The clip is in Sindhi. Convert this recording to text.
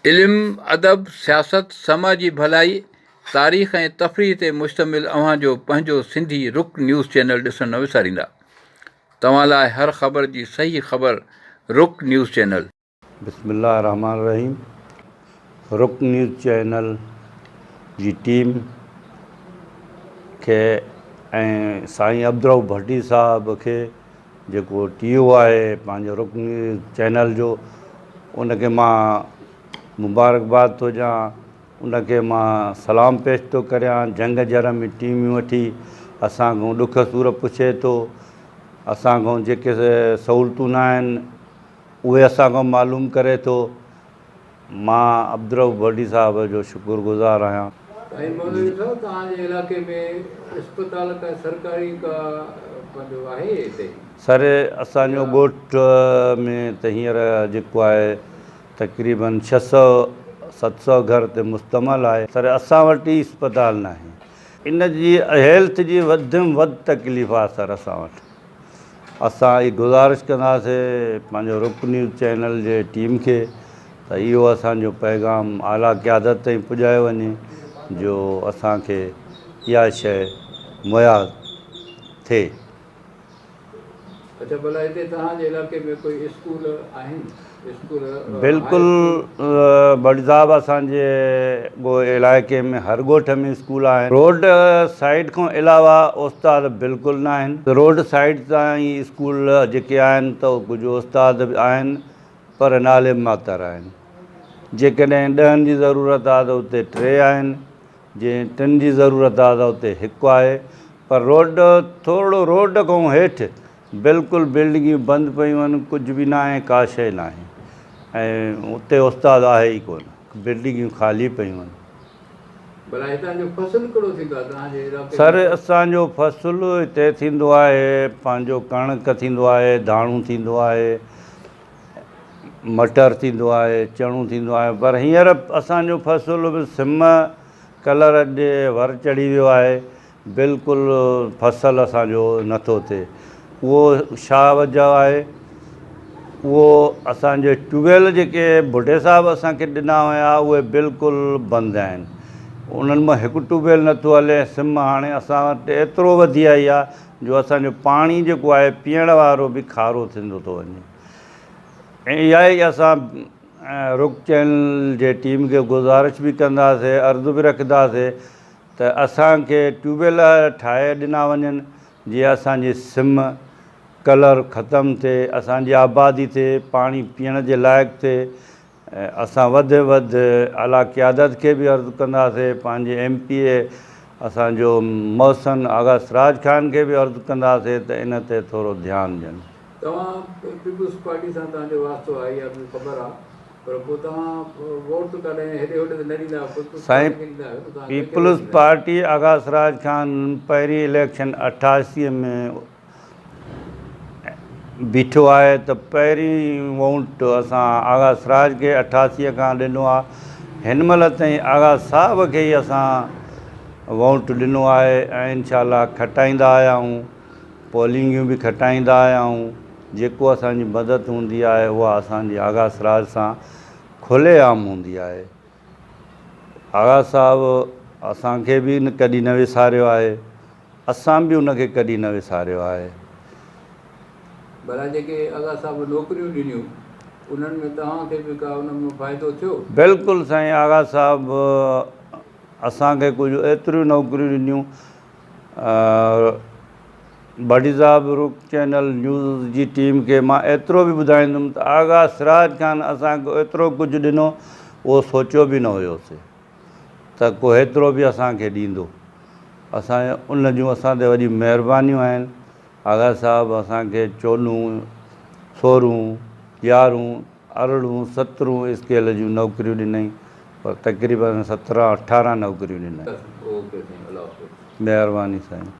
علم، ادب، سياست، سماجي ڀلائي، تاريخ ۽ تفريح تي مشتمل اوهان جو پنهنجو سنڌي رڪ نيوز چينل ڏسڻ نه وساريندا. توهان لاء هر خبر جي صحيح خبر رڪ نيوز چينل. بسم الله الرحمٰن الرحيم رڪ نيوز چينل جي ٽيم کي ۽ سائين عبدالرؤف ڀٽي صاحب کي جيڪو ٽي او آهي پنهنجو رڪ نيوز چينل جو ان کي مان مبارڪباد ٿو ڏيان ان کي مان سلام پيش ٿو ڪريان جهنگ جر ۾ ٽيميون وٺي اسان کان ڏک سور پڇي ٿو اسان کان جيڪي سهولتون نه آهن اهي اسان کان معلوم ڪري ٿو. مان عبدالرؤف ڀٽي صاحب جو شڪر گذار آهيان. سائين مولوي صاحب توهان جي علائقي ۾ اسپتال ڪا سرڪاري ڪا پنهنجو آهي هتي؟ سر اسان جو ڳوٺ ۾ ته هينئر جيڪو آهي تقريبن ڇهه سئو ست سئو گهر تي مشتمل آهي سر اسان وٽ ئي اسپتال ناهي ان جي هيلٿ جي وڌ ۾ وڌ تڪليف آهي سر اسان وٽ. اسان اهي گذارش ڪنداسي پنهنجو رڪ نيوز چينل جي ٽيم کي ته اهو اسان جو پيغام اعليٰ قيادت تائين پڄايو وڃي جو اسان کي اها شيء مهيا ٿئي. اڇا ڀلا هتي توهان جي علائقي ۾ ڪوئي اسڪول آهن؟ اسڪول بلڪل ڀٽ صاحب اسان جي علائقي ۾ هر ڳوٺ ۾ اسڪول آهن روڊ سائيڊ کان علاوه استاد بلڪل نه آهن روڊ سائيڊ تان ئي اسڪول جيڪي آهن ته ڪجهه استاد به آهن پر نالي ماتر آهن جيڪڏهن ڏهن جي ضرورت آهي ته اتي ٽي آهن جي ٽن جي ضرورت آهي ته اتي هڪ آهي پر روڊ ٿورڙو روڊ کان هيٺ بلڪل بلڊنگيون بند پيون آهن ڪجهه به ناهي ڪا شيء ناهي ۽ اتي استاد آهي ئي ڪونه بلڊنگيون خالي پيون آهن. ڀلا هتان جو فصل ڪهڙو ٿيندو آهي توهان جي علائقي ۾؟ سر اسان جو فصل هتي ٿيندو آهي پنهنجو ڪڻڪ ٿيندو آهي ڌاڻو ٿيندو آهي مٽر ٿيندو آهي چڻو ٿيندو آهي پر هينئر اسان جو فصل به سم ڪلر جي ور چڙهي ويو آهي بلڪل فصل اسان جو نٿو ٿئي اهو ڇا وجه آهي اهو اسان جي ٽيوب ويل جيڪي ڀٽي صاحب اسان کي ڏنا هيا اهي بلڪل بند آهن انهن مان هڪ ٽيوب ويل نٿو هلي سم هاڻي اسان وٽ ايترو وڌي آئي آهي جو اسان جو پاڻي جيڪو آهي پيئڻ وارو به کارو ٿيندو ٿو وڃي ۽ اها ئي اسان رڪ چينل جي ٽيم کي گذارش به ڪنداسي عرض به رکنداسي ته اسان کي ٽيوب ويل ٺاهي ڏنا وڃن جيئن اسان جي سم ڪلر ختم ٿئي اسان جي آبادي ٿئي پاڻي پيئڻ جي لائق ٿئي اسان وڌ ۾ وڌ اعليٰ قيادت کي به عرض ڪنداسي پنهنجي ايم پي اي اسان جو محسن آغا سراج خان کي به عرض ڪنداسي ته ان تي ٿورو ڌيان ڏين. توهان پيپلز پارٽي سان توهان جو واسطو آهي اها به خبر آهي پر پوء توهان ووٽ ڪڏهن هيڏي هوڏي ته نه ڏيندا آهيو پيپلز سائين پارٽي کي ڏيندا آهيو نه توهان ڪنهن کي ووٽ پيپلز ڏيندا آهيو؟ پارٽي آغا سراج خان پهرين اليڪشن 88 ۾ بيٺو آهي ته پهرين ووٽ اسان آغا سراج کي 88 کان ڏنو آهي هن مهل تائين آغا صاحب کي ئي اسان ووٽ ڏنو آهي ۽ انشاء الله کٽائيندا آيا آهيون پولنگيون به کٽائيندا آيا آهيون، جيڪو اسان جي مدد هوندي آهي اها اسان جي آغا سراج سان کلي عام هوندي آهي. آغا صاحب اسان کي به ڪڏهن نه وساريو آهي، اسان به ان کي ڪڏهن نه وساريو آهي. ڀلا جيڪي آغا صاحب نوڪريون ڏنيون انهن ۾ توهان کي به ڪا ان مان فائدو ٿيو؟ بلڪل سائين آغا صاحب اسان کي ڪجهه ايتريون نوڪريون ڏنيون ڀٽي صاحب رڪ چينل نيوز جي ٽيم کي مان ايترو به ٻڌائيندم ته آغا سراج خان اسان کي ايترو ڪجهه ڏنو اهو سوچيو به نه هيوسي ته ڪو هيترو به اسان کي ڏيندو اسان ان جون اسان تي وڏيون مهربانيون آهن آغا صاحب اسان کي چوڏهون سورهون يارهون ارڙهون سترهون اسڪيل جون نوڪريون ڏنائين پر تقريبن سترهن اٺارهن نوڪريون ڏنائين. مهرباني سائين.